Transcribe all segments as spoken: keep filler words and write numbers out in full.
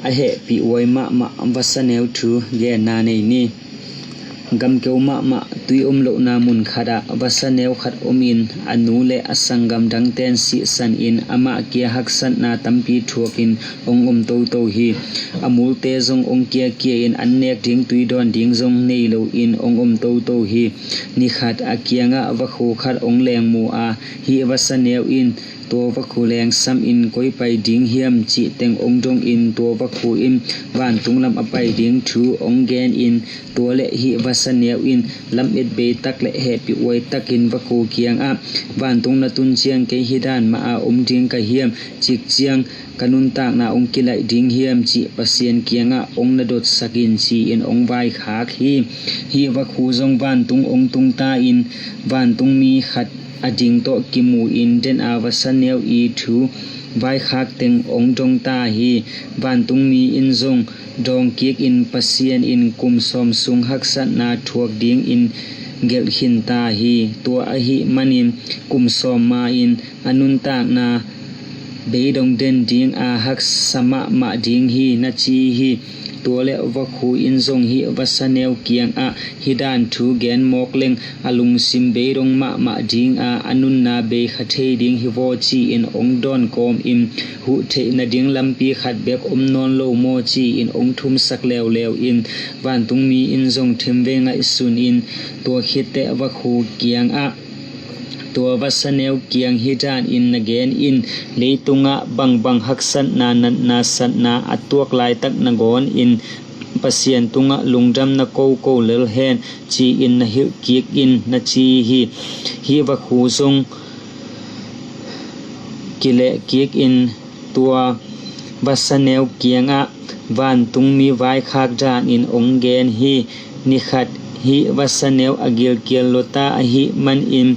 A hehpih huai mahmah vasa neu thu genna nei ni. Gamkeu mahmah tui om lohna mun khatah vasa neu khat omin a nu le a sanggam dangten sihsan in amah kia haksatna tampi thuakin hong om toto hi. A multe zong hong kiakia in an nek ding tui dawn ding zong nei loin hong om toto hi. Nikhat a kiangah vakhu khat hong lengmu a, hih vasa neu in tua vakhu lengsam in koi pai ding hiam cih teng hong dongin tua vakhu in vantung lam a pai ding thu hong genin tua le hih vasa neu in lamet beitak le hehpih huai takin vakhu kiangah, vantung na tun ciang kei hih dan mah a om ding ka hiam, cik ciang ka nuntakna hong kilaih ding hiam cih Pasian kiangah hong na dotsakin ci-in hong vaikhak hi. Hih vakhu zong vantung hong tungta in vantung mi khat a ding tawh kimu in den a vasa neu i thu vaikhak teng hong dongta hi. Vantung mi in zong dawngkik in Pasian in kum sawm sung haksatna thuak dingin gelh khinta hi. Tua ahih manin kum sawm ma in a nuntakna beidong den ding a haksa mahmah ding hi na ci hi. Tua le vakhu in zong hih vasa neu kiangah hih dan thu gen mawk leng a lungsim beidong mahmah ding a a nunna beikha thei ding hi vaw ci-in hong dawn kawmin huh theih nading lampi khat bek om nawn lo maw ci-in hong thumsak leuleu in vantung mi in zong thim ve ngaihsun in tua khitteh vakhu kiangah tua vasa neu kiang hih danin na genin leitungah bangbang haksatna natna satna a tuak laitak na gawnin Pasian tungah lungdam na koko lel hen ci-in na hilh kik in na ci hi. Hih vakhu zong kileh kik in tua vasa neu kiangah vantung mi vaikhak danin hong gen hi. Nikhat hih vasa neu a gilkial lota ahih manin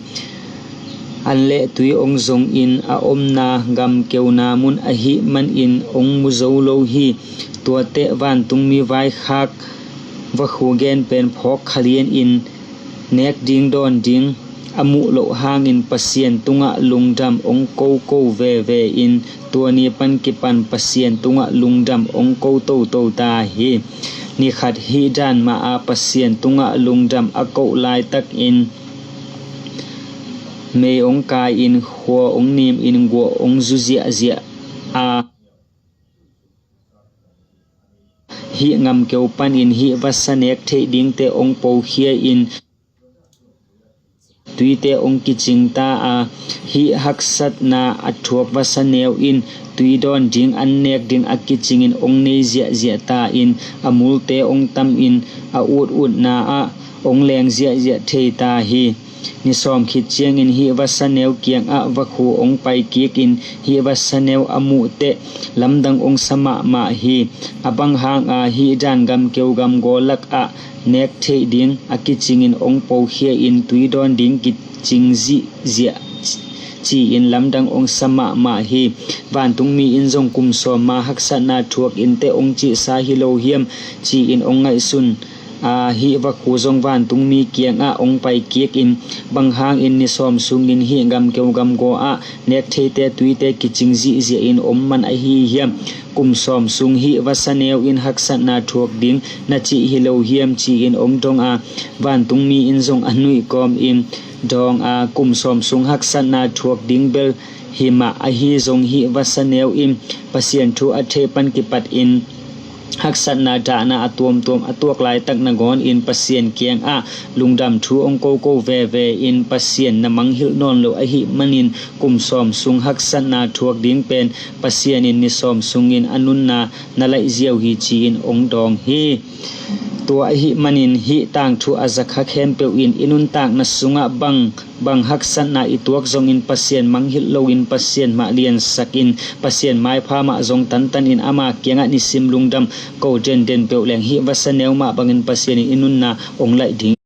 an le tui hong zongin a omna gamkeuna mun ahih manin hong mu zo lo hi. Tuateh vantung mi vaikhak vakhu gen pen phawk khalianin nek ding dawn ding a muh loh hangin Pasian tungah lungdam hong koko veve in tua ni pan kipan Pasian tungah lungdam hong ko toto ta hi. Nikhat hih dan mah a Pasian tungah lungdam a koh laitakin mei hong kai in khua hong nim in guah hong zu ziahziah a hih ngamkeu panin hih vasa nek theih dingte hong pokhia in tuite hong kicing ta a, hih haksatna a thuak vasa neu in tui dawn ding an nek ding a kicingin hong nei ziahziah ta in a multe hong tam in a ututna ah hong leng ziahziah thei ta hi. Ni sawm khit ciangin hih vasa neu kiangah vakhu hong pai kik in hih vasa neu a muh teh lamdang hong sa mahmah hi. A bang hanga hih dan gamkeu gamgaw lakah nek theih ding a kicingin hong pokhia in tui dawn ding kicing zihziah ci-in lamdang hong sa mahmah hi. Vantung mi in zong kum sawm ma haksatna thuak in teh hong cihsa hi lo hiam ci-in hong ngaihsun a, hih vakhu zong vantung mi kiangah hong pai kik in bang hangin ni sawm sungin hih gamkeu gamgaw ah nek theite tuite kicing zihziah in om man ahi hiam? Kum sawm sung hih vasa neu in haksatna thuak ding na cih hi lo hiam ci-in hong dong a, vantung mi in zong a nuih kawmin dawng a, kum sawm sung haksatna thuak ding bel hi mah ahi zong hih vasa neu in Pasian thu a thei pan kipat in haksatna dahna a tuamtuam a tuak laitak na gawnin Pasian kiangah lungdam thu hong koko veve in Pasian na mangngilh nawn lo ahih manin kum sawm sung haksatna thuak ding pen Pasian in ni sawm sungin a nunna na laih ziau hi ci-in hong dawng hi. Tua ahih manin hih tangthu a zakha khempeuh in i nuntakna sungah bang bang haksatna i tuak zongin Pasian mangngilh loin Pasian mah liansakin Pasian maipha mah zong tantanin ama kiangah nisim lungdam ko denden peuh leng hih vasa neu mah bangin Pasian in i nunna hong laih ding.